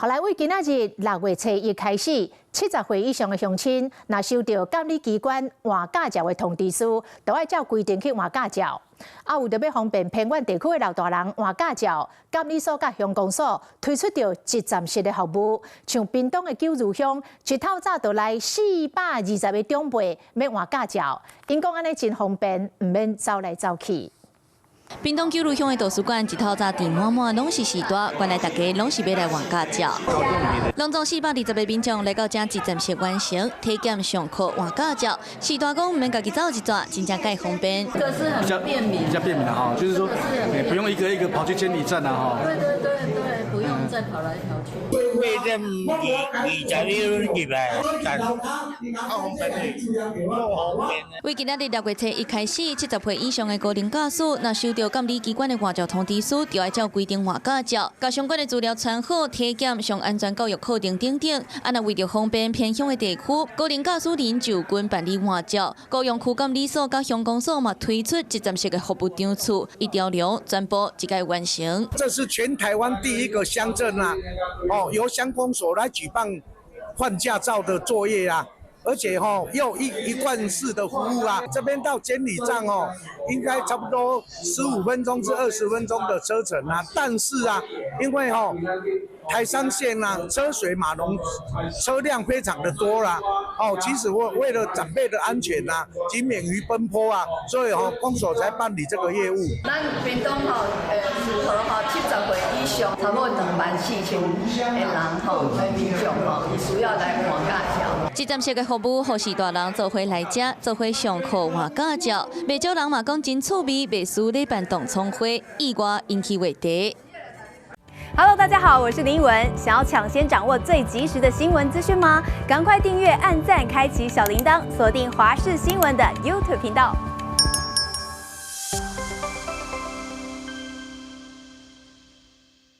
後來為今仔日6月初一開始，70歲以上的鄉親，若收著監理機關換駕照的通知書，就愛照規定去換駕照。啊，為著欲方便偏遠地區的老大人換駕照，監理所佮鄉公所推出著一站式的服務，像屏東的九如鄉，一透早就來420個長輩欲換駕照，𪜶講按呢真方便，毋免走來走去。屏東九如鄉的圖書館一透早擠滿滿，攏是序大，原來大家攏是欲來換駕照。攏總420個民眾來到遮一站式完成體檢、上課、換駕照。序大講毋免家己走一逝，真正蓋方便。這個是很便民，比較便民的哈，就是說，不用一個一個跑去監理站啦哈。對對對對，不用再跑來跑去。8點21入來，較方便的，方便。為今仔日6月初一開始，70歲以上的高齡駕駛，若收著監理機關的換照通知書，就愛照規定換駕照，共相關的資料傳好，體檢、上安全教育課程等等。啊，若為著方便偏鄉的地區，高齡駕駛人就近辦理換照。高雄區監理所佮鄉公所嘛推出一站式的服務場次，一條龍全部一概完成。這是全台灣第一個鄉鎮啊！哦，由鄉公所來舉辦換駕照的作業啊！而且吼，又一貫式的服務啊，這邊到監理站哦，應該差不多15分鐘至20分鐘的車程啊。但是啊，因為吼台三線啊，車水馬龍，車輛非常的多啦。哦，其實為了長輩的安全啊，及免於奔波啊，所以吼公所才辦理這個業務。咱屏東吼，符合吼70歲以上，差不多24,000個人吼，的民眾吼，伊需要來換駕照。一站式的服務，予序大人做伙來遮，做伙上課換駕照。袂少人嘛講真趣味，袂輸咧辦同窗會，意外引起話題。 Hello，大家好，我是林文。想要搶先掌握最及時的新聞資訊嗎？趕快訂閱、按讚、開啟小鈴鐺，鎖定華視新聞的 YouTube 頻道。